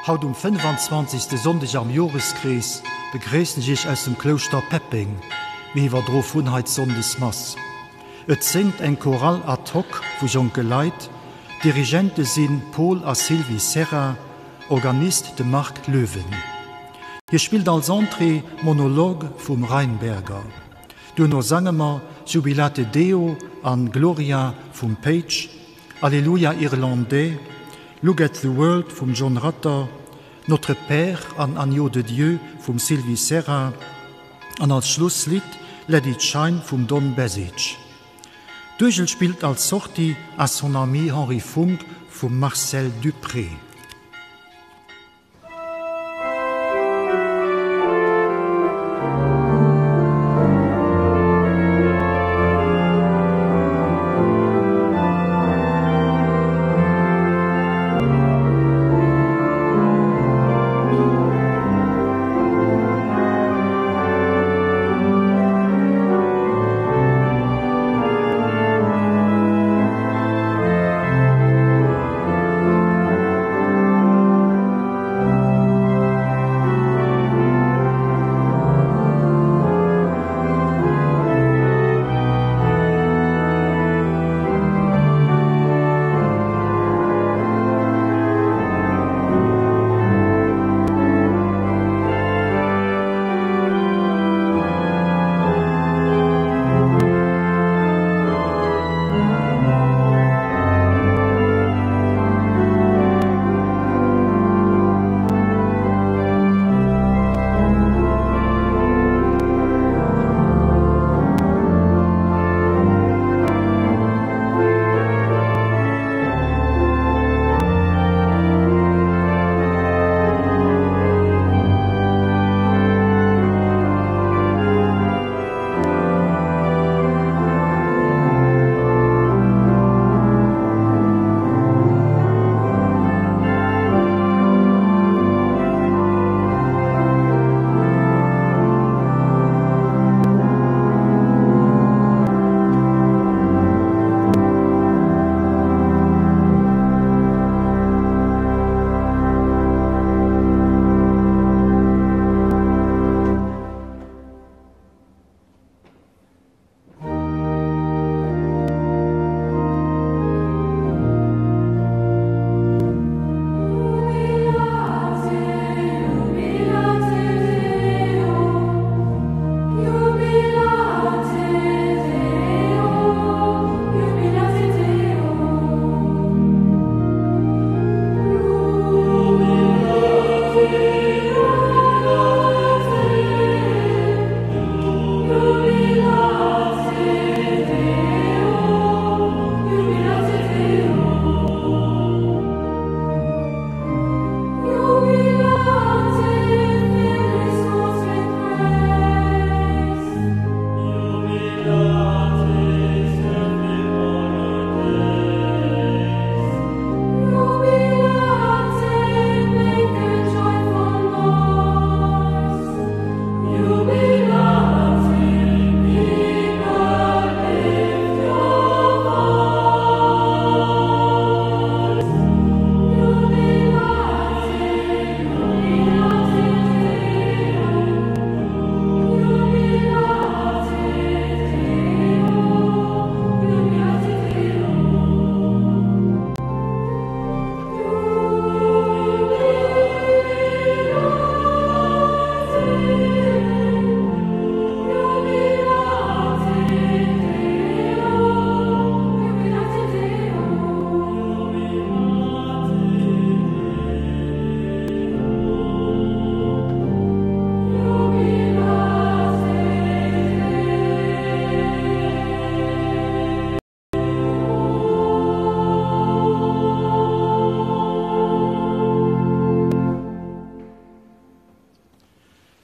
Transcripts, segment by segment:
Haut um 25. Sonndeg am Joreskrees begréissen ech Iech aus dem Klouschter Peppeng. Mir iwwerdrof hunn hei d'Sonndesmass. Et séngt eng Chorale ad hoc vu jonke Leit, Dirigente si Paul a Sylvie Serra, Organist de Marc Loewen. Hie spillt als Entrée Monologue vum Rheinberger. Duerno sange mer Jubilate Deo an Gloria vum Paige, Alleluia Irlandais, Look at the World vum John Rutter, Notre Père an Agneau de Dieu vum Sylvie Serra an als Schlusslidd Let It Shine vum Don Besic. D'Uergel spillt als Sortie À son ami Henri Funck vum Marcel Dupré.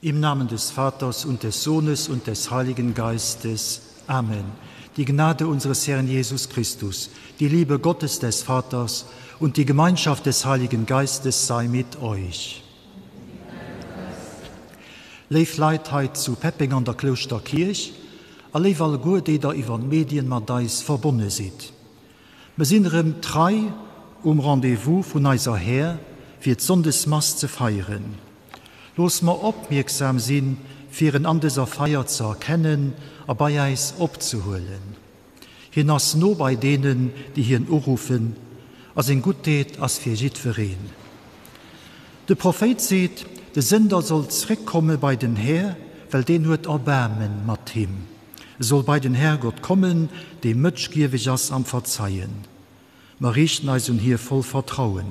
Im Namen des Vaters und des Sohnes und des Heiligen Geistes. Amen. Die Gnade unseres Herrn Jesus Christus, die Liebe Gottes des Vaters und die Gemeinschaft des Heiligen Geistes sei mit euch. Léif Leit hei zu Peppeng an der Klouschterkierch a léif alleguer, déi der iwwer d'Medien mat eis verbonne sidd. Mer sinn erëm trei um Rendez-vous vun eiser Här. fir d'Sonndesmass ze feieren. Looss mer opmierksam sinn, fir en an dëser Feier ze erkennen a bei äis opzehuelen. Hien ass no bei deenen, déi hien uruffen, a seng Guttheet ass fir jiddwereen. De Prophéit seet, De Sënder soll zréckkomme bei den Här, well deen huet Erbaarme mat him. E soll bei den Herrgott kommen, dee mëtschgieweg ass am Verzeien. Mer riichten eis un hie voll Vertrauen.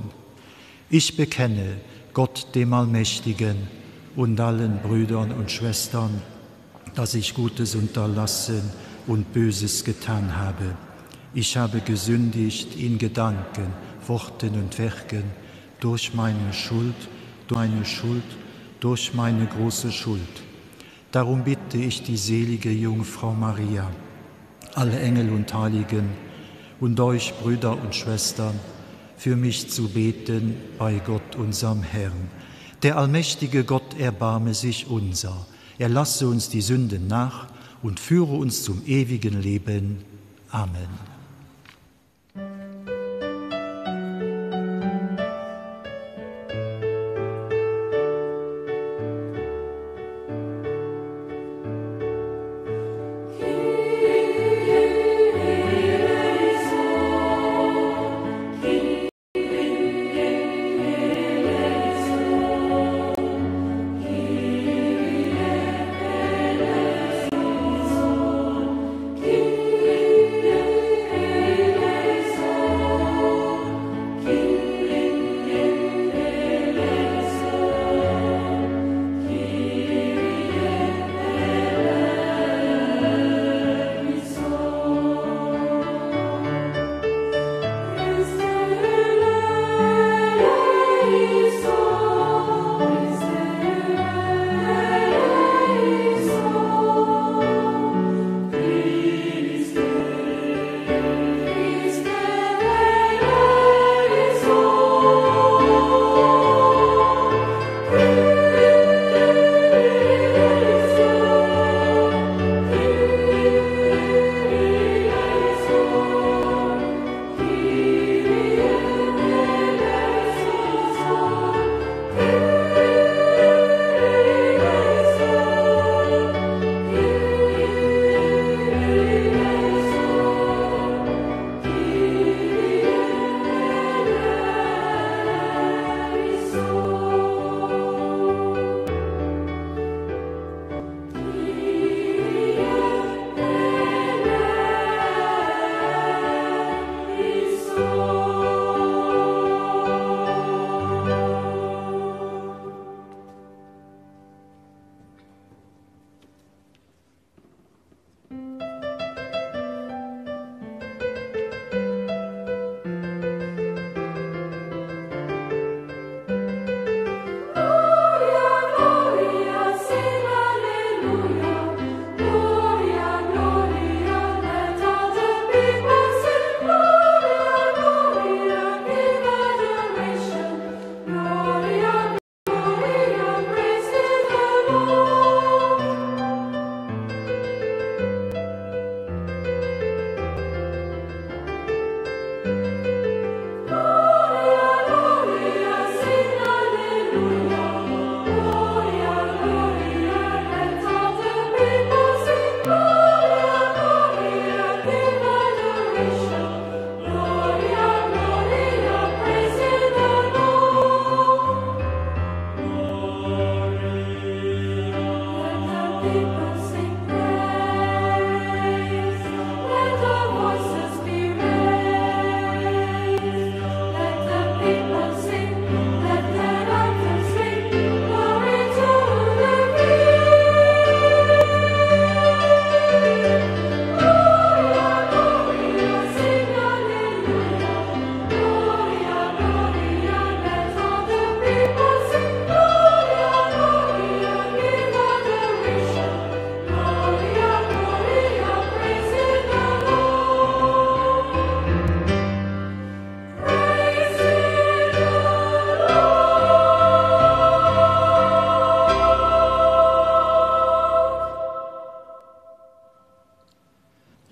Ich bekenne Gott, dem Allmächtigen, und allen Brüdern und Schwestern, dass ich Gutes unterlassen und Böses getan habe. Ich habe gesündigt in Gedanken, Worten und Werken durch meine Schuld, durch meine Schuld, durch meine große Schuld. Darum bitte ich die selige Jungfrau Maria, alle Engel und Heiligen und euch Brüder und Schwestern, für mich zu beten bei Gott unserem Herrn. Der allmächtige Gott erbarme sich unser, er lasse uns die Sünden nach und führe uns zum ewigen Leben. Amen.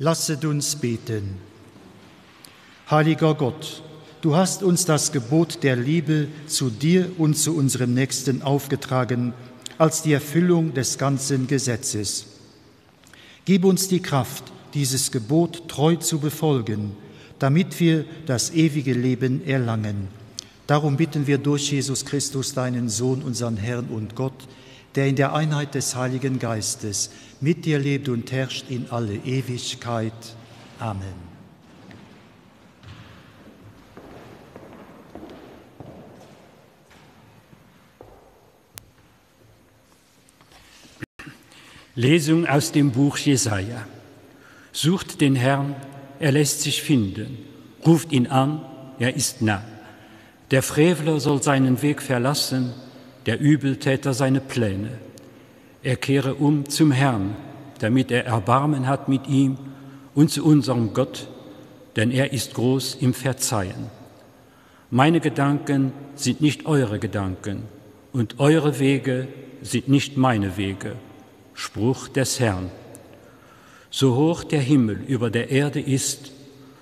Lasset uns beten. Heiliger Gott, du. du hast uns das Gebot der Liebe zu dir und zu unserem Nächsten aufgetragen, als die Erfüllung des ganzen Gesetzes. Gib uns die Kraft, dieses Gebot treu zu befolgen, damit wir das ewige Leben erlangen. Darum bitten wir durch Jesus Christus, deinen Sohn, unseren Herrn und Gott, der in der Einheit des Heiligen Geistes mit dir lebt und herrscht in alle Ewigkeit. Amen. Lesung aus dem Buch Jesaja. Sucht den Herrn, er lässt sich finden, ruft ihn an, er ist nah. Der Frevler soll seinen Weg verlassen, der Übeltäter seine Pläne. Er kehre um zum Herrn, damit er Erbarmen hat mit ihm und zu unserem Gott, denn er ist groß im Verzeihen. Meine Gedanken sind nicht eure Gedanken und eure Wege sind nicht meine Wege. Spruch des Herrn. So hoch der Himmel über der Erde ist,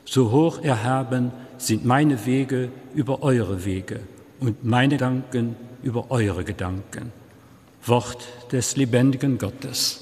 so hoch erhaben sind meine Wege über eure Wege und meine Gedanken über eure Gedanken. Wort des lebendigen Gottes.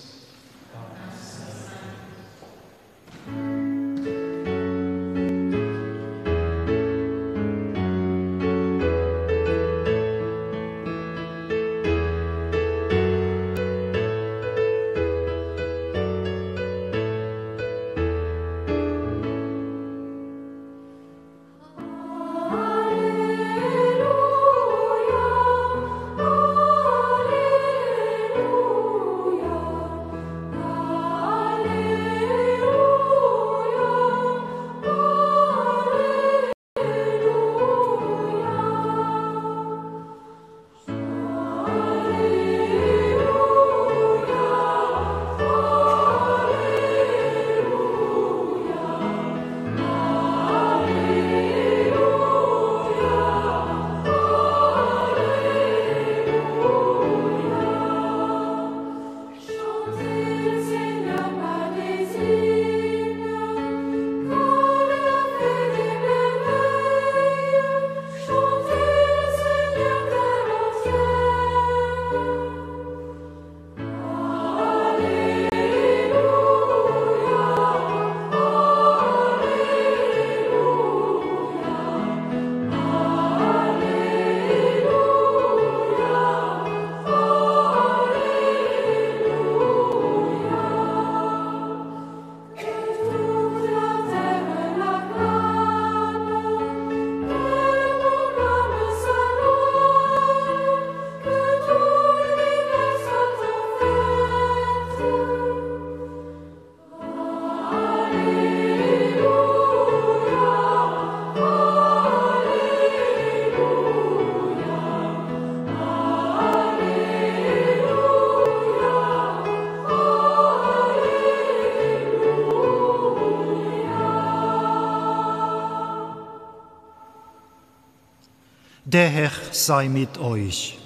Der Herr sei mit euch.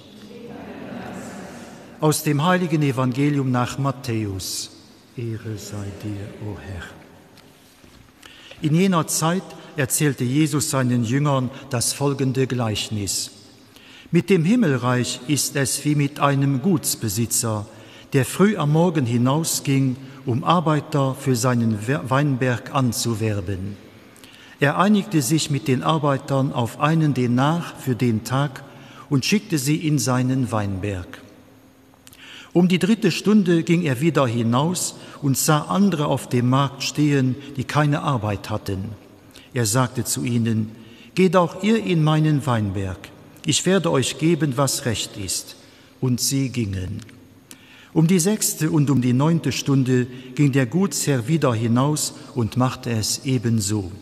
Aus dem heiligen Evangelium nach Matthäus. Ehre sei dir, o Herr. In jener Zeit erzählte Jesus seinen Jüngern das folgende Gleichnis. Mit dem Himmelreich ist es wie mit einem Gutsbesitzer, der früh am Morgen hinausging, um Arbeiter für seinen Weinberg anzuwerben. Er einigte sich mit den Arbeitern auf einen Denar für den Tag und schickte sie in seinen Weinberg. Um die dritte Stunde ging er wieder hinaus und sah andere auf dem Markt stehen, die keine Arbeit hatten. Er sagte zu ihnen: Geht auch ihr in meinen Weinberg, ich werde euch geben, was recht ist. Und sie gingen. Um die sechste und um die neunte Stunde ging der Gutsherr wieder hinaus und machte es ebenso.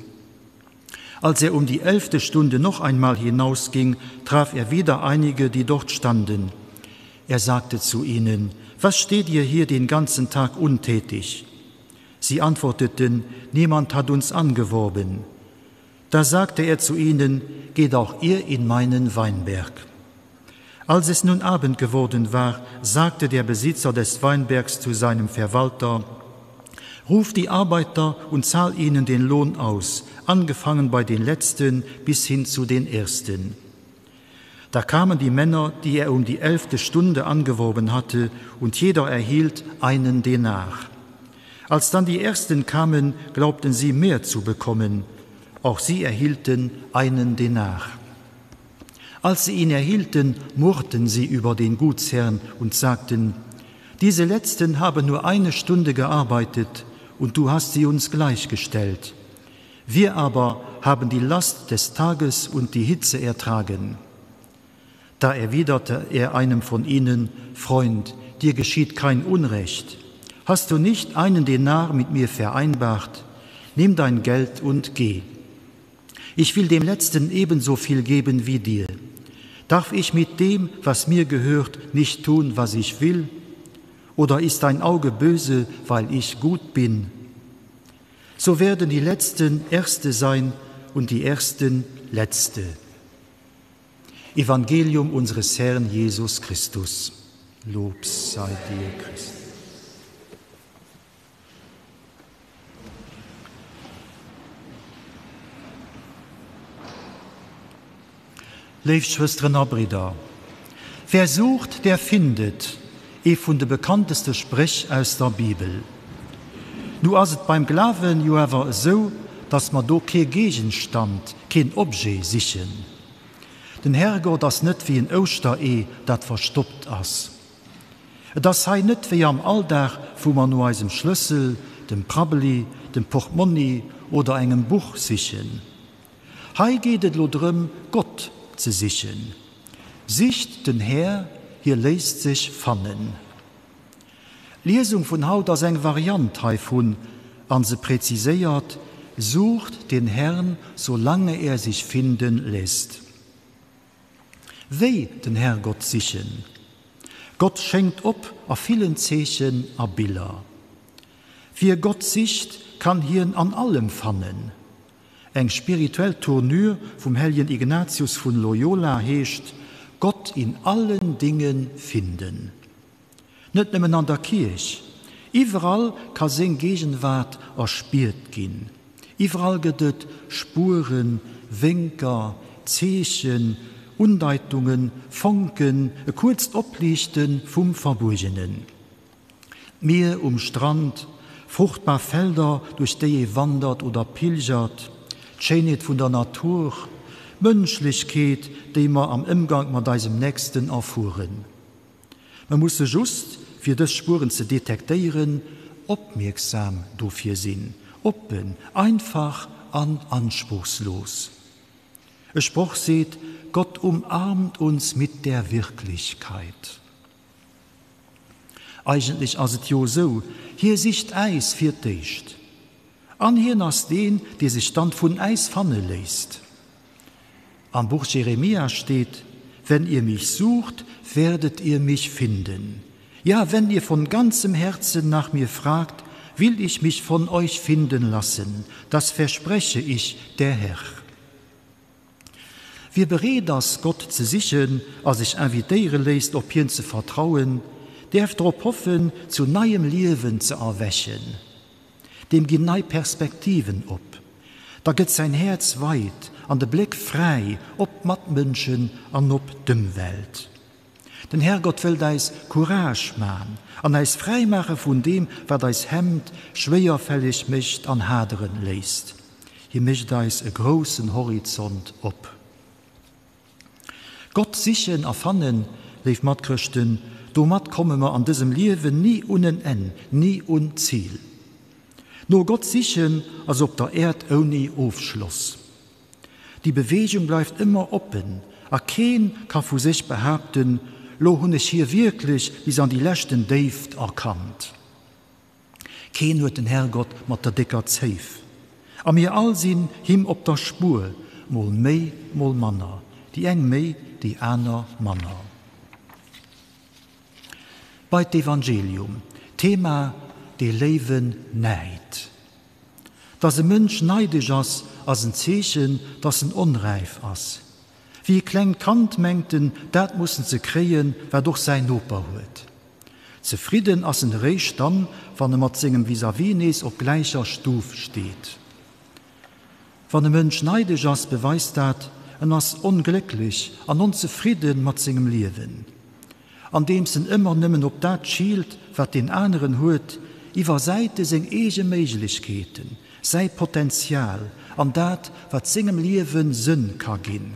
Als er um die elfte Stunde noch einmal hinausging, traf er wieder einige, die dort standen. Er sagte zu ihnen: Was steht ihr hier den ganzen Tag untätig? Sie antworteten: Niemand hat uns angeworben. Da sagte er zu ihnen: Geht auch ihr in meinen Weinberg. Als es nun Abend geworden war, sagte der Besitzer des Weinbergs zu seinem Verwalter: Ruf die Arbeiter und zahl ihnen den Lohn aus, angefangen bei den Letzten bis hin zu den Ersten. Da kamen die Männer, die er um die elfte Stunde angeworben hatte, und jeder erhielt einen Denar. Als dann die Ersten kamen, glaubten sie mehr zu bekommen. Auch sie erhielten einen Denar. Als sie ihn erhielten, murrten sie über den Gutsherrn und sagten: Diese letzten haben nur eine Stunde gearbeitet, und du hast sie uns gleichgestellt. Wir aber haben die Last des Tages und die Hitze ertragen. Da erwiderte er einem von ihnen: Freund, dir geschieht kein Unrecht. Hast du nicht einen Denar mit mir vereinbart? Nimm dein Geld und geh. Ich will dem Letzten ebenso viel geben wie dir. Darf ich mit dem, was mir gehört, nicht tun, was ich will? Oder ist dein Auge böse, weil ich gut bin? So werden die Letzten Erste sein und die Ersten Letzte. Evangelium unseres Herrn Jesus Christus. Lob sei dir, Christus. Léif Schwësteren a Bridder, Wer sucht, der findet, ee vun de bekannteste Spréch aus der Bibel. Nu ass et beim Glawen jo awer esou, dass mer do kee Gegenstand, keen Objet sichen. Den Herrgott ass net wéi en Ouschteree, dat verstoppt ass. Et ass hei net wéi am Alldag, wou mer no eisem Schlëssel, dem Prabbeli, dem Portmonni oder engem Buch sichen. Hei geet et elo drëm, Gott ze sichen. Sicht den Här, hie léisst sech fannen. D'Liesung vun haut ass eng Variant heivun an se präziséiert, Sucht den Herrn, solange er sich finden lässt. Wéi den Herrgott sichen? Gott schéngt op a villen Zeechen a Biller. Wie Gott sicht, kann hien an allem fannen. Eng spirituell Tournure vum helljen Ignatius vun Loyola heescht, Gott in allen Dingen finden. Net nëmmen an der Kierch, iwwerall ka seng Gegenwaart erspiert ginn. Iwwerall gëtt et Spueren, Wénker, Zeechen, Undeitungen, Fonken, e kuerzt Opliichte vum Verbuergenen. D'Mier um Strand, fruchtbar Felder, duerch déi ee wandert oder pilgert, d'Schéinheet vun der Natur, d'Mënschlechkeet, déi mer am Ëmgank mat eisem Nächsten erfueren. Mer musse just, fir dës Spueren ze detektéieren, opmierksam dofir sinn, oppen, einfach an anspruchslos. E Sproch seet, Gott umarmt uns mit der Wirklichkeit. Eigentlech ass et jo esou, hie sicht äis fir d'éischt. An hien ass deen, dee sech dann vun äis fanne léisst. Am Buch Jeremia steet, Wenn ihr mich sucht, werdet ihr mich finden. Ja, wenn ihr von ganzem Herzen nach mir fragt, will ich mich von euch finden lassen, das verspreche ich, der Herr. Wie bereet ass, Gott ze sichen a sech invitéiere léisst, op hien ze vertrauen, däerf drop hoffen, zu neiem Liewen ze erwächen. Deem ginn nei Perspektiven op. Da gëtt säin Häerz weit an de Bléck fräi op d'Matmënschen an op d'Ëmwelt. Den Herrgott wëllt äis Courage man an äis fräi maache vun deem, wat eis hemmt, schwéierfälleg mécht an haderen léisst. Hie mécht eis e groussen Horizont op. Gott sichen a fannen, léif Matchrëschten, domat komme mer an dësem Liewen ni un en Enn, ni un d'Zil. No Gott sichen ass op der Äerd ouni Ofschloss. Déi Beweegung bleift ëmmer oppen a keen ka vu sech behaapten, Lo hunn ech hie wierklech bis an déi leschten Déift erkannt. Keen huet den Herrgott mat der décker Zéif. A mir all sinn him op der Spuer, mol méi, mol manner, déi eng méi, déi aner manner. Bei d'Evangelium, Thema, Dee léiwen Näid. Dass e Mënsch neideg ass, ass en Zeechen, dass en onräif ass. Wéi e klengt Kand mengt en, dat mussen ze kréien, wat och säin Noper huet. Zefridden ass en eréischt dann, wann e mat sengem Vis-à-vis nees op gläicher Stuf steet. Wann e Mënsch neideg ass, beweist dat, en ass onglécklech an onzefridde mat sengem Liewen. Andeems en ëmmer nëmmen op dat schielt, wat deen aneren huet, iwwersäit e seng eege Méiglechkeeten, säi Potenzial an dat, wat sengem Liewe Sënn ka ginn.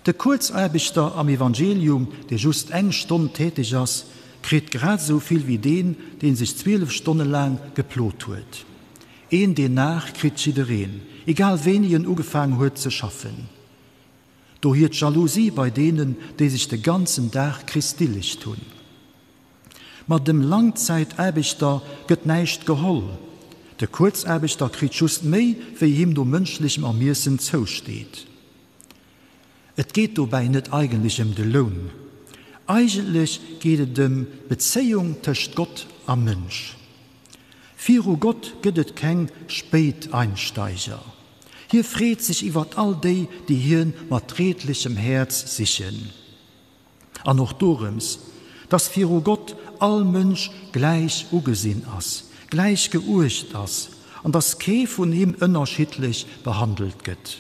De Kuerzaarbechter am Evangelium, dee just eng Stonn täteg ass, kritt grad esou vill wéi deen, dee sech 12 Stonne laang geplot huet. Een Denar kritt jiddereen, egal wéini en ugefaang huet ze schaffen. Dohier d'Jalousie bei deenen, déi sech de ganzen Dag christillegt hunn. Ma dem Langzäitaarbechter gëtt näischt geholl, de Kuerzaarbechter kritt just méi, wéi him no mënschlechem Ermiessen zousteet. Et geet dobäi net eigentlech ëm de Loun. Eigentlech geet et ëm d'Bezéiung tëscht Gott a Mënsch. Viru Gott gëtt et keng Spéiteinsteiger. Hie freet sech iwwert all déi, déi hien mat redlechem Häerz sichen. An och dorëms, dass viru Gott all Mënsch gläich ugesinn ass, gläich geuecht ass an dass kee vun him ënnerschiddlech behandelt gëtt.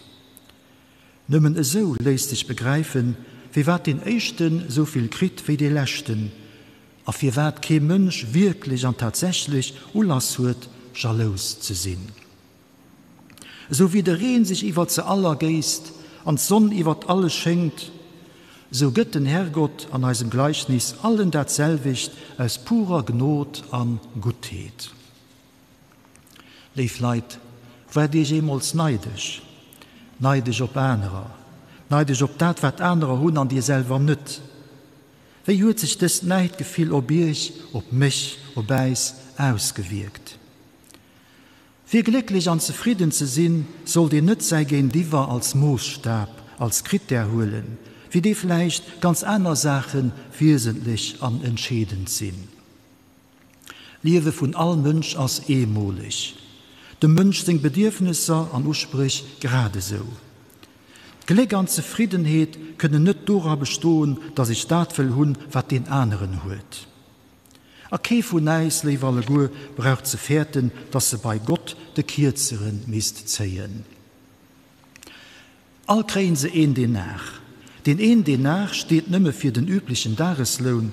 Nëmmen esou léisst sech begräifen, firwat deen Éischten esou vill kritt wéi dee Leschten a firwat kee Mënsch wierklech an tatsächlech Ulass huet, jalous ze sinn. Esou wéi de Reen sech iwwert se all ergéisst an d'Sonn iwwert alles schéngt, esou gëtt den Herrgott an eisem Gleichnis allen dat selwecht aus purer Gnod an Guttheet. Léif Leit, waart Iech eemools neideg? Neideg op anerer, neideg op dat, wat anerer hunn an dir selwer net? Wéi huet sech dëst Näidgefill op Iech, op mech, op äis ausgewierkt? Fir glécklech an zefridden ze sinn, sollt een net säi Géintiwwer als Moossstab, als Critère huelen, fir dee vläicht ganz aner Saache wiesentlech an entscheedend sinn. D'Liewe vun all Mënsch ass eemoleg, dem Mënsch seng Bedierfnesser an Uspréch grad esou. D'Gléck an d'Zefriddenheet kënnen net dora bestoen, datt ech dat wëll hunn, wat deen aneren huet. A kee vun äis, léif alleguer, brauch ze fäerten, dass e bei Gott de Kierzere misst zéien. All kréien se een Denar. Deen een Denar steet nëmme fir den üblechen Dagesloun.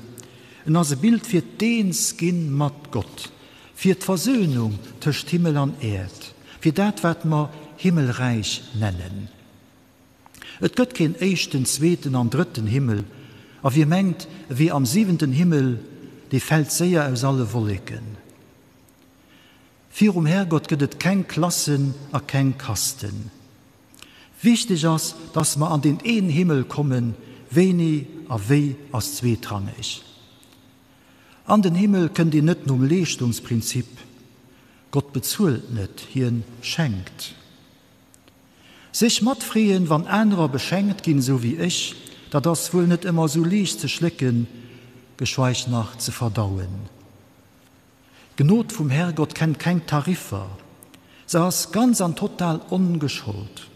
En ass e Bild fir d'Eensginn mat Gott, fir d'Versöhnung tëscht Himmel an Äerd, fir dat, wat mer Himmelräich nennen. Et gëtt keen éischten, zweeten an drëtten Himmel, a wie mengt, e wier am siwenten Himmel, dee fält séier aus alle Wolleken. Virum Herrgott gëtt et keng Klassen a keng Kasten. Wichteg ass, dass mer an deen een Himmel kommen, wéini a wéi ass zweetrangeg. An den Himmel kënnt een net nom Leeschtungsprinzip, Gott bezuelt net, hien schenkt. Sech matfreeën, wann anerer beschenkt ginn, esou wéi ech, dat ass wuel net ëmmer esou liicht ze schlécken, geschweig nach ze verdauen. D'Gnod vum Herrgott kennt keng Tariffer, se ass ganz an total ongeschold.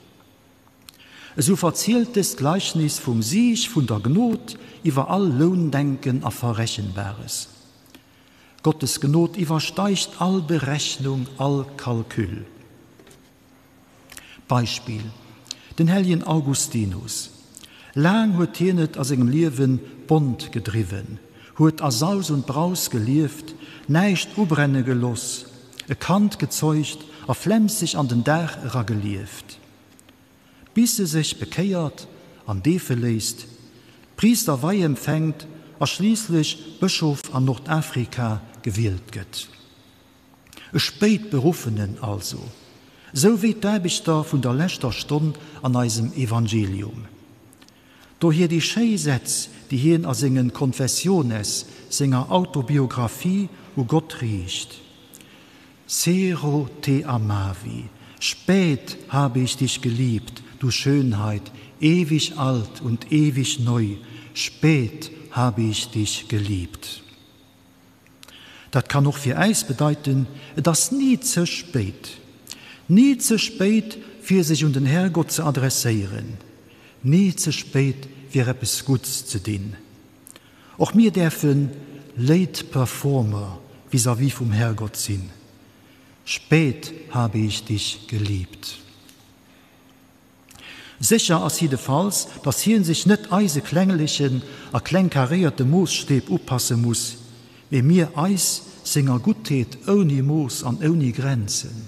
Esou verzielt dëst Gleichnis vum Sieg vun der Gnod iwwer all Loundenken a Verrechenbares. Gottes Gnod iwwersteigt all Berechnung, all Calcul. Beispill, Den helljen Augustinus. Laang huet hien et a sengem Liewen bont gedriwwen, huet a Saus und Braus gelieft, näischt ubrenne geloss, e Kand gezeugt a flemmseg an den Dag era gelieft, bis e sech bekéiert an deefe léisst, d'Priisterwei empfänkt a schliisslech Bëschof an Nordafrika gewielt gëtt. E spéit Beruffenen also, esou wéi d'Aarbechter vun der leschter Stonn an eisem Evangelium. Dohier déi schéi Sätz, déi hien a sengen Confessiones, senger Autobiographie, u Gott riicht, Sero te amavi, spät habe ich dich geliebt, du Schönheit, ewig alt und ewig neu, spät habe ich dich geliebt. Dat kann och fir äis bedeiten, et ass ni ze spéit. Ni ze spéit, fir sech un den Herrgott ze adresséieren. Ni ze spéit, fir eppes Gutts ze dinn. Och mir däerfen. Late Performer vis-à-vis vum Herrgott sinn. Spät habe ich dich geliebt. Sécher ass jiddefalls, datt hien sech net eise klenglechen a klengkaréierte Moosstäb upasse muss, mee mir eis senger Guttheet ouni Mooss an ouni Grenzen.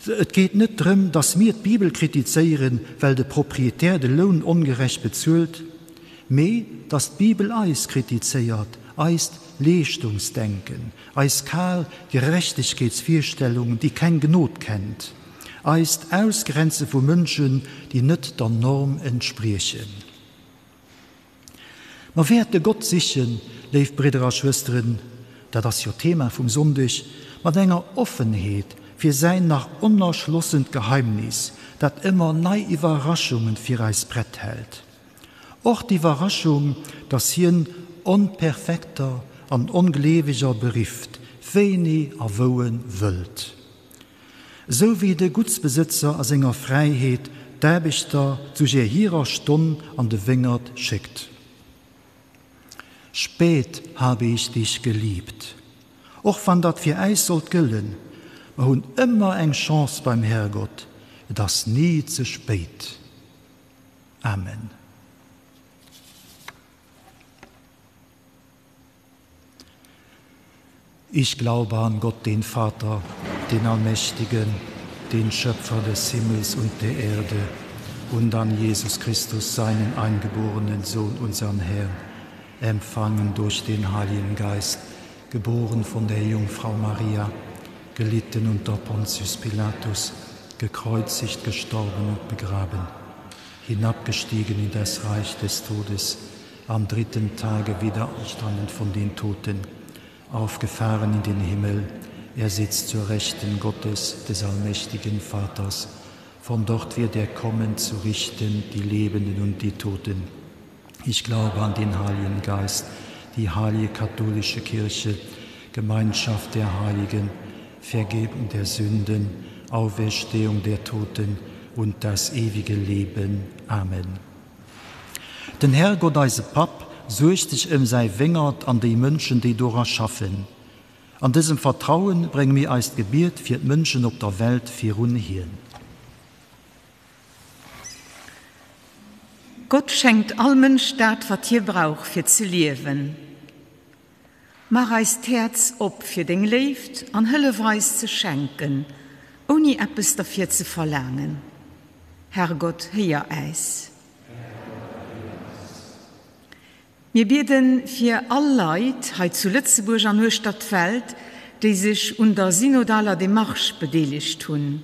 Et geet net drëm, datt mir d'Bibel kritizéieren, well de Proprietär de Loun ongerecht bezuelt, mee datt d'Bibel eis kritizéiert, eist Leeschtungsdenken, eis kal Gerechtegkeetsvirstellung, déi keng Gnod kennt, eist Ausgrenze vu Mënschen, déi net der Norm entspriechen. Mer wäerte Gott sichen, léif Bridder a Schwësteren, dat ass jo d'Thema vum Sonndeg, mat enger Offenheet fir säin nach onerschlossent Geheimnis, dat ëmmer nei Iwwerraschungen fir eis prett hält. Och d'Iwwerraschung, dass hien Onperfekter an Ongleeweger berifft, wéini a wou en wëllt. Esou wéi de Guttsbesëtzer a senger Fräiheet d'Aarbechter zu jär hirer Stonn an de Wéngert schéckt. Spät habe ich dich geliebt. Och wann dat fir äis sollt gëllen, mer hunn ëmmer eng Chance beim Herrgott, et ass ni ze spéit. Amen. Ich glaube an Gott, den Vater, den Allmächtigen, den Schöpfer des Himmels und der Erde, und an Jesus Christus, seinen eingeborenen Sohn, unseren Herrn, empfangen durch den Heiligen Geist, geboren von der Jungfrau Maria, gelitten unter Pontius Pilatus, gekreuzigt, gestorben und begraben, hinabgestiegen in das Reich des Todes, am dritten Tage wieder erstanden von den Toten, aufgefahren in den Himmel, er sitzt zur Rechten Gottes, des allmächtigen Vaters. Von dort wird er kommen zu richten die Lebenden und die Toten. Ich glaube an den Heiligen Geist, die heilige katholische Kirche, Gemeinschaft der Heiligen, Vergebung der Sünden, Auferstehung der Toten und das ewige Leben. Amen. Den Herrgott, eise Papp, suergt sech ëm säi Wéngert an déi Mënschen, déi dora schaffen. An dësem Vertrauen brénge mir eist Gebiet fir d'Mënschen op der Welt virun hien. Gott schenkt all Mënsch dat, wat hie brauch, fir ze liewen. Maach eist d'Häerz op fir deng Léift an hëllef eis ze schenken, ouni eppes derfir ze verlaangen. Herrgott, héier äis. Mir bieden fir all Leit hei zu Lëtzebuerg an uechter d'Welt, déi sech un der synodaler Demarche bedeelegt hunn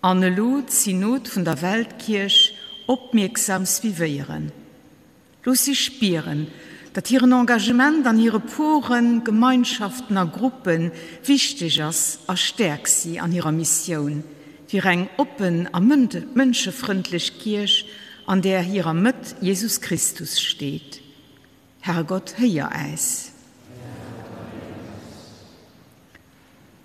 an elo d'Synod vun der Weltkierch opmierksam suivéieren. Looss si spieren, datt hiren Engagement an hire Poren, Gemeinschaften a Gruppe wichteg ass a stäerk si an hirer Missioun fir eng oppen a mënschefrëndlech Kierch, an där hirer Mëtt Jesus Christus steet. Herrgott, héier äis.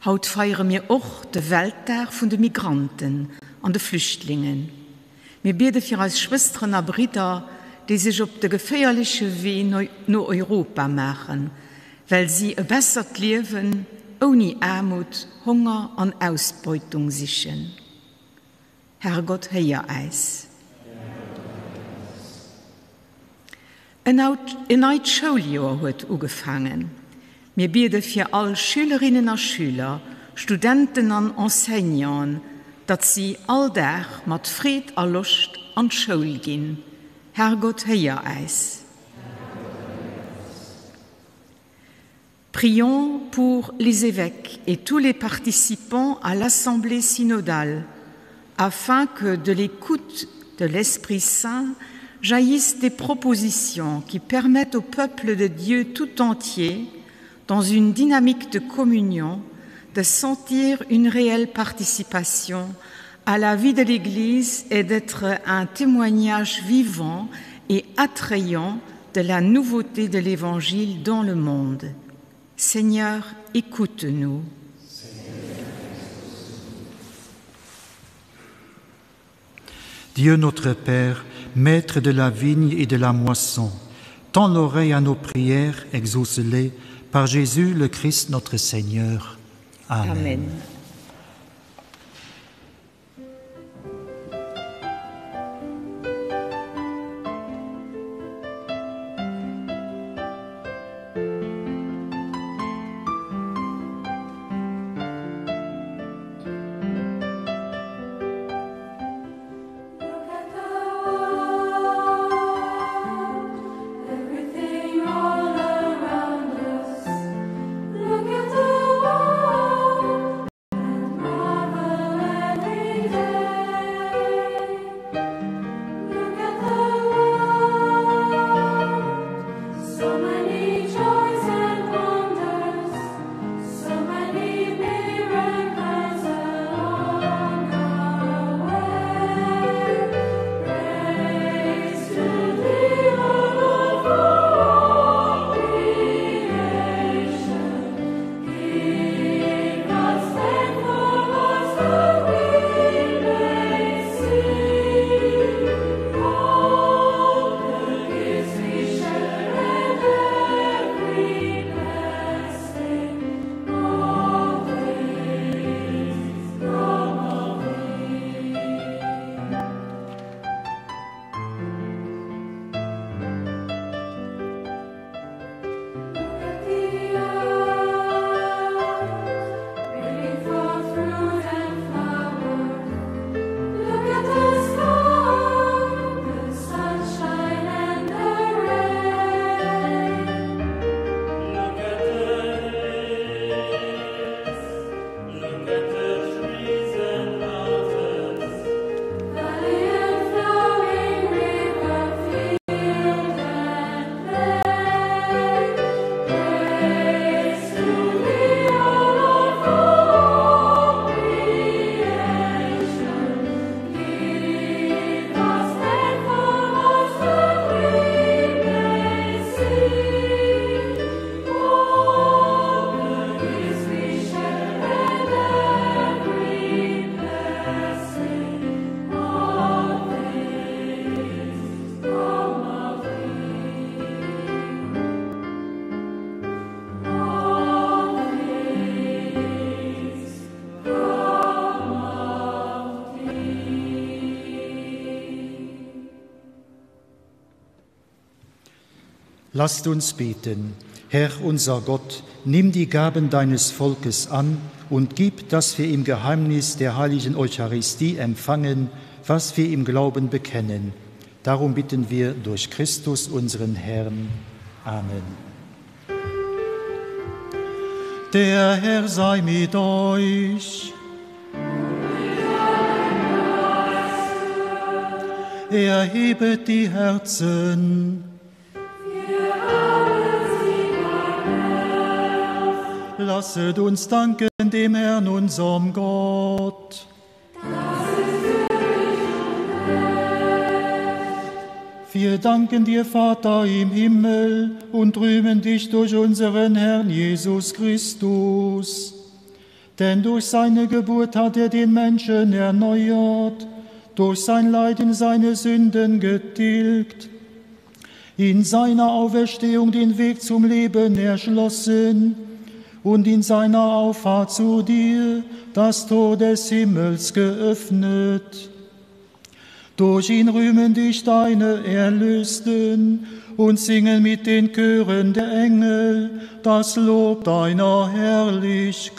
Haut feiere mir och de Weltdag vun de Migranten an de Flüchtlingen. Mir biede fir eis Schwësteren a Bridder, déi sech op de geféierleche Wee no Europa maachen, well si e bessert Liewen ouni Aarmut, Honger an Ausbeutung sichen. Herrgott, héier äis. En neit Schouljoer huet ugefaangen. Mir biede fir all Schülerinnen a Schüler, Studenten an Enseignanten, datt si all Dag mat Freed a Loscht an d'Schoul ginn. Herrgott, héier äis. Prions pour les évêques et tous les participants à l'assemblée synodale, afin que de l'écoute de l'Esprit Saint jaillissent des propositions qui permettent au peuple de Dieu tout entier, dans une dynamique de communion, de sentir une réelle participation à la vie de l'Église et d'être un témoignage vivant et attrayant de la nouveauté de l'Évangile dans le monde. Seigneur, écoute-nous. Dieu notre Père, maître de la vigne et de la moisson, Tends l'oreille à nos prières, exauce-les par Jésus le Christ notre Seigneur. Amen. Amen. Lasst uns beten. Herr unser Gott, nimm die Gaben deines Volkes an und gib, dass wir im Geheimnis der heiligen Eucharistie empfangen, was wir im Glauben bekennen. Darum bitten wir durch Christus unseren Herrn. Amen. Der Herr sei mit euch. Erhebet die Herzen. Lasset uns danken dem Herrn unserem Gott. Wir danken dir, Vater im Himmel, und rühmen dich durch unseren Herrn Jesus Christus. Denn durch seine Geburt hat er den Menschen erneuert, durch sein Leiden seine Sünden getilgt, in seiner Auferstehung den Weg zum Leben erschlossen und in seiner Auffahrt zu dir das Tor des Himmels geöffnet. Durch ihn rühmen dich deine Erlösten und singen mit den Chören der Engel das Lob deiner Herrlichkeit.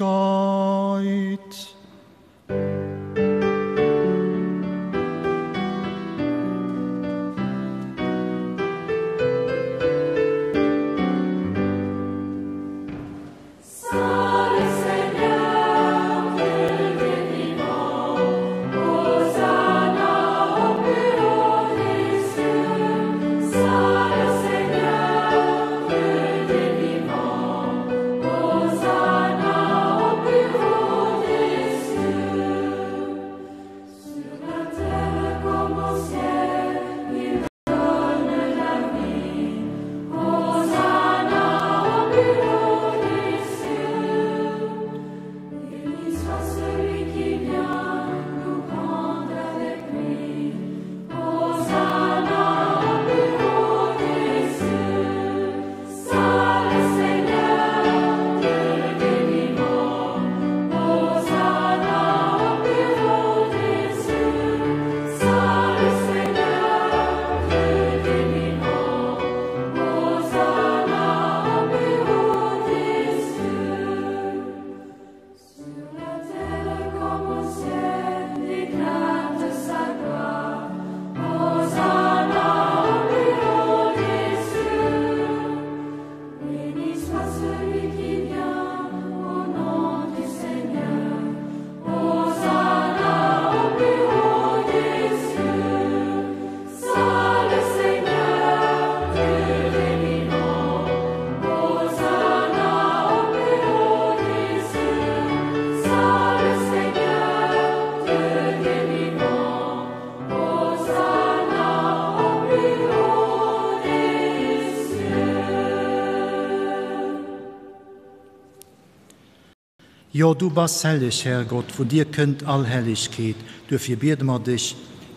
Jo, du bass helleg, Herrgott, vun dir kënnt all Hellegkeet. Duerfir biede mer dech,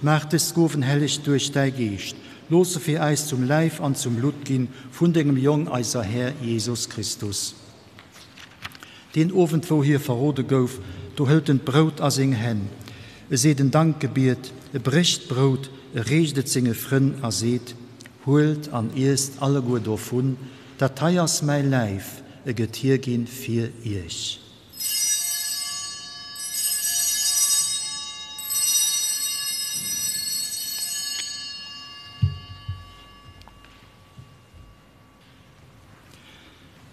Maach dës Gowen helleg duerch däi Geescht. Looss se fir äis zum Läif an zum Blutt ginn vun dengem Jong, eiser Här Jesus Christus. Deen Owend, wou hie verrode gouf, do hëlt en d'Brout a seng Hänn, e seet en Dankgebiet, e brécht d'Brout, e reecht et senge Frënn a seet, Huelt an iesst alleguer dovun, dat hei ass mäi Läif, e gëtt hierginn fir iech.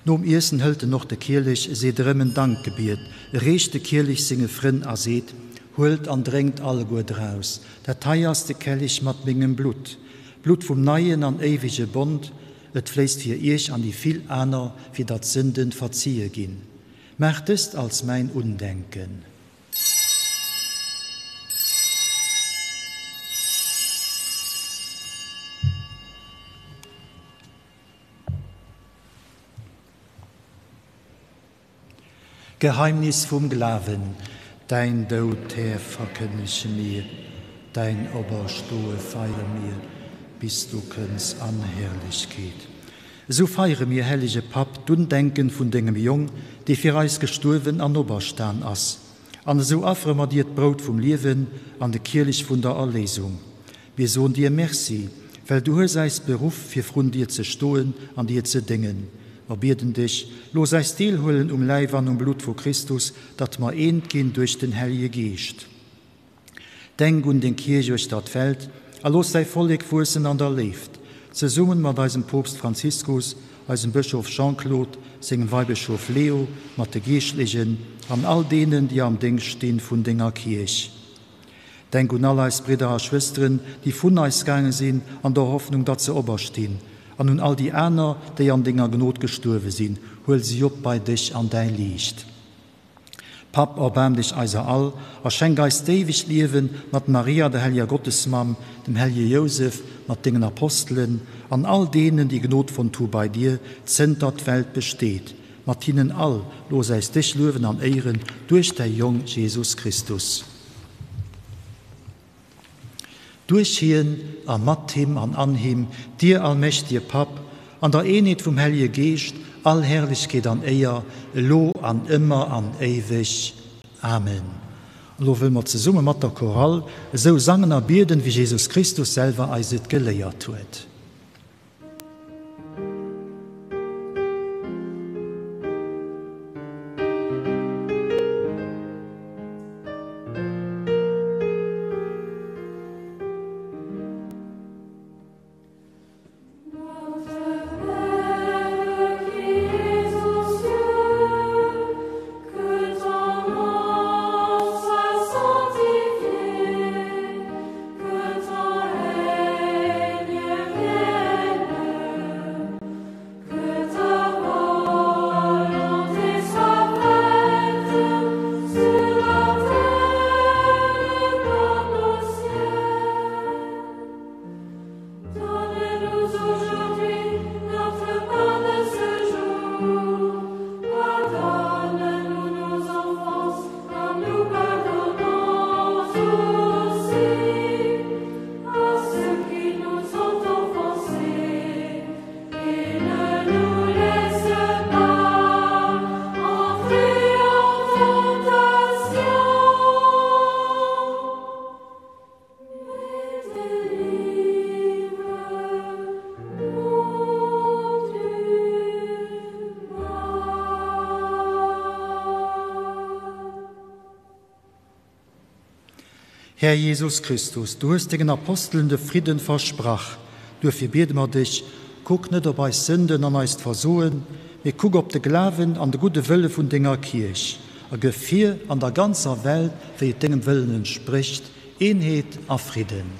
Nom Iessen hëlt en och de Kielech, seet erëm en Dankgebiet, reecht de Kielech senge Frënn a seet, Huelt an drénkt alleguer draus, dat hei ass de Kellich mat mengem Blutt, d'Blutt vum neien an éiwege Bond, et fléisst fir iech an déi vill aner, fir datt d'Sënden verzie ginn. Maacht dëst als mäin Undenken. Geheimnis vum Glawen, Däin Doud, Här, verkënnege mir, däin Operstoe feiere mir, bis du kënns an Herrlechkeet. Esou feiere mir, hellege Papp, d'Undenken vun dengem Jong, dee fir eis gestuerwen an operstan ass. An esou affere mer dir d'Brout vum Liewen an de Kielech vun der Erléisung. Mir soen dir Merci, well du hues äis beruff, fir vrun dir ze stoen an dir ze déngen. Mer bieden dech, looss äis deelhuelen um Läif an um Blutt vu Christus, datt mer eent ginn duerch den Hellege Geescht. Denk un deng Kierch uechter d'Welt a looss däi Vollek wuessen an der Léift, zesummen mat eisem Poopst Franziskus, eisem Bëschof Jean-Claude, sengem Weibëschof Leo, mat de Geeschtlechen an all deenen, déi am Déngscht stinn vun denger Kierch. Denk un all eis Bridder a Schwësteren, déi vun eis gaange sinn, an der Hoffnung, datt se operstinn, an un all déi aner, déi an denger Gnod gestuerwe sinn, huel si op bei dech an däi Liicht. Papp, erbaarm dech eiser all a schenk eis d'éiwegt Liewen mat Maria, der helleger Gottesmamm, dem hellege Jousef, mat dengen Apostelen an all deenen, déi Gnod fonnt hu bei dir, zënter d'Welt besteet. Mat hinnen all, looss äis dech luewen an éieren duerch däi Jong Jesus Christus. Duerch hien a mat him an an him, dir allmächtige Papp, an der Eenheet vum Hellege Geescht, all Herrlechkeet an Éier, elo an ëmmer an éiweg. Amen. An elo wëlle mer zesumme mat der Chorale esou sangen a bieden, wéi Jesus Christus selwer eis et geléiert huet. Här Jesus Christus, du hues dengen Apostelen de Fridden versprach. Duerfir biede mer dech, Kuck net op eis Sënden an eist Versoen, mee kuck op de Glawen an de gudde Wëlle vun denger Kierch, a gëff hir an der ganzer Welt, wéi et dengem Wëllen entsprécht, Eenheet a Fridden.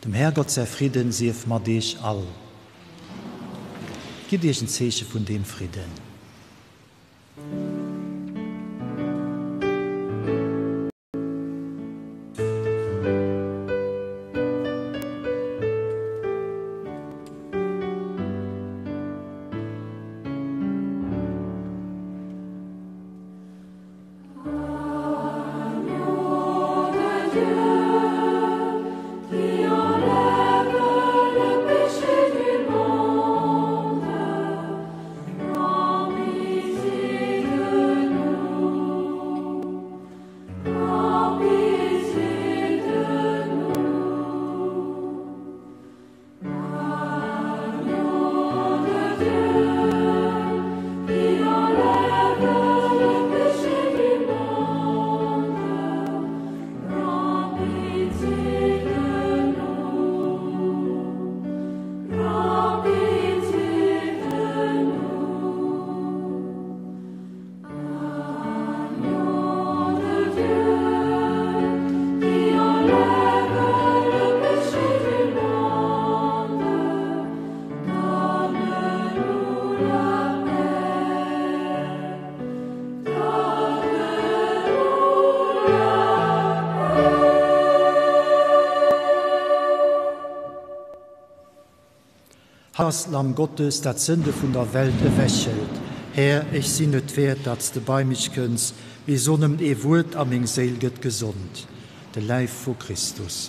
Dem Härgott säi Fridden sief mat iech all. Gitt iech en Zeeche vun deem Fridden. Hei ass d'Lamm Gottes, dat d'Sënde vun der Welt ewechhëlt. Här, ech sinn net wäert, datt s de bei mech kënns, mee so nëmmen ee Wuert a meng Séil gëtt gesond. De Läif vu Christus.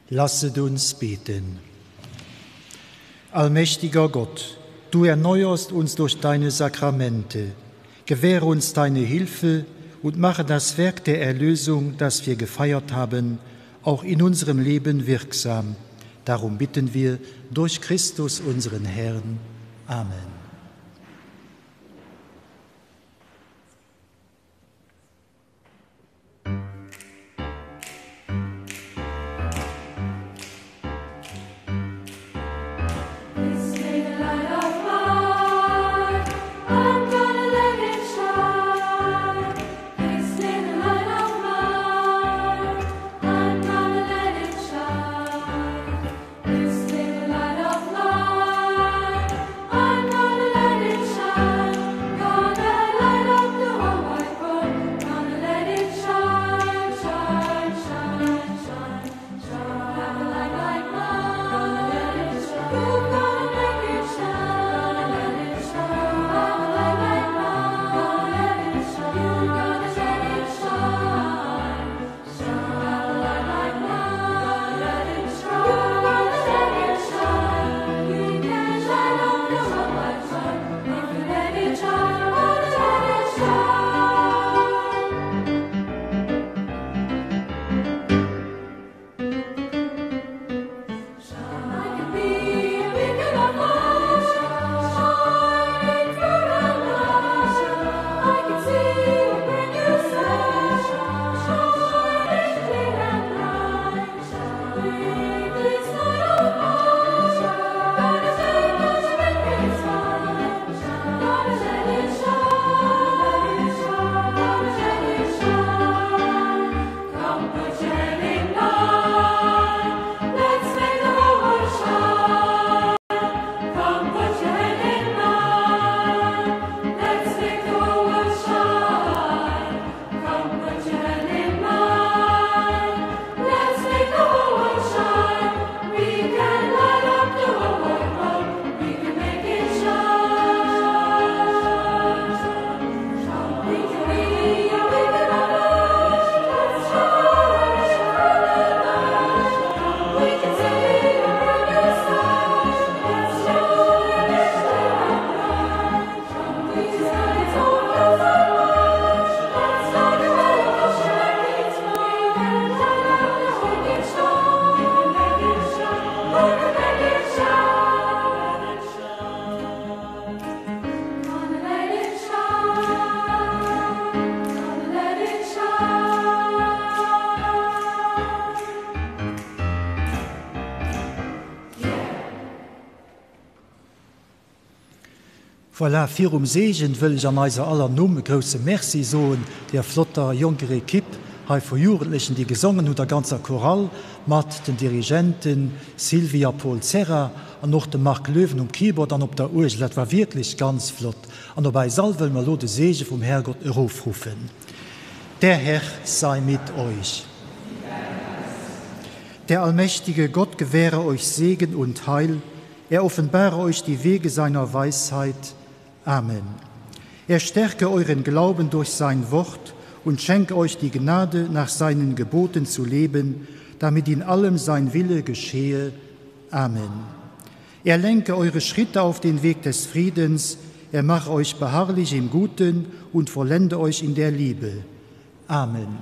Lasset uns beten. Allmächtiger Gott, du erneuerst uns durch deine Sakramente. Gewähre uns deine Hilfe und mache das Werk der Erlösung, das wir gefeiert haben, auch in unserem Leben wirksam. Darum bitten wir durch Christus unseren Herrn. Amen. Voilà, virum Seegen wëll ech an eiser aller Numm e grousse Merci soen deer flotter jonker Equipe hei vu Jugendlechen, déi gesongen hunn, der ganzer Chorale mat den Dirigenten Sylvie a Paul Serra an och dem Marc Löwen um Keyboard an op der Uergel. Dat war wierklech ganz flott. An op eis all wëlle mer elo de Seege vum Herrgott erofruffen. Der Herr sei mit euch. Der allmächtige Gott gewähre euch Segen und Heil, Er offenbare euch die Wege seiner Weisheit. Amen. Er stärke euren Glauben durch sein Wort und schenke euch die Gnade, nach seinen Geboten zu leben, damit in allem sein Wille geschehe. Amen. Er lenke eure Schritte auf den Weg des Friedens, er mache euch beharrlich im Guten und vollende euch in der Liebe. Amen.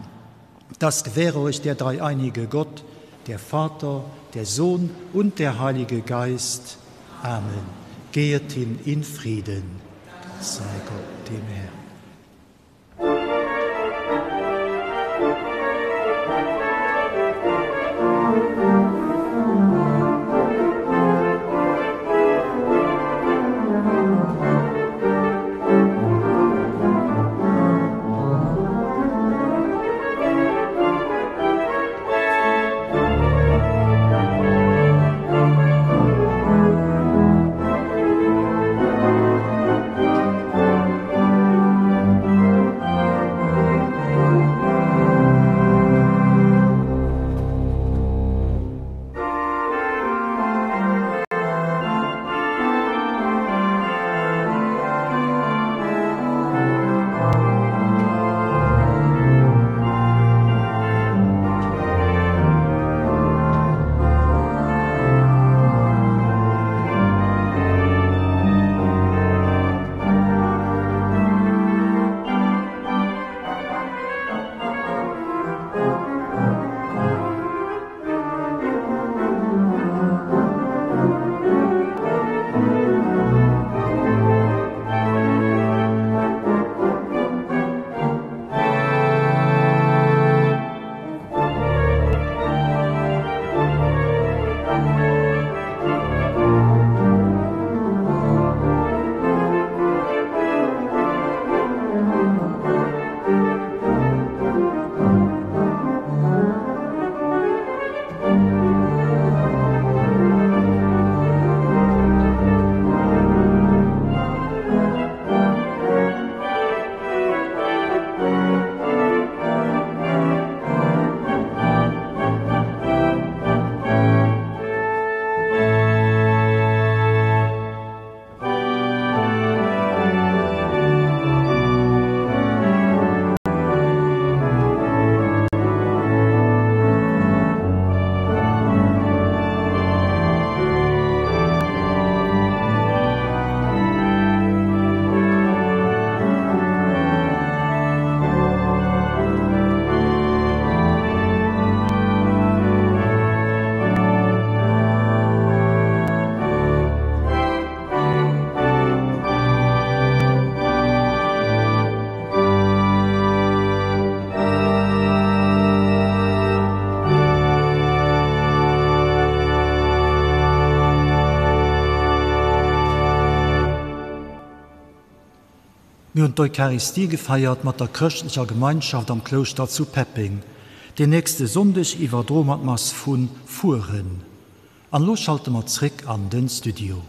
Das gewähre euch der dreieinige Gott, der Vater, der Sohn und der Heilige Geist. Amen. Gehet hin in Frieden. Sei Gott dem Herrn. Mir hunn d'Eucharistie gefeiert mat der chrëschtlecher Gemeinschaft am Klouschter zu Peppeng. Den nächste Sonndeg iwwerdroe mer d'Mass vu Furen. An elo schalte mer zréck an den Studio.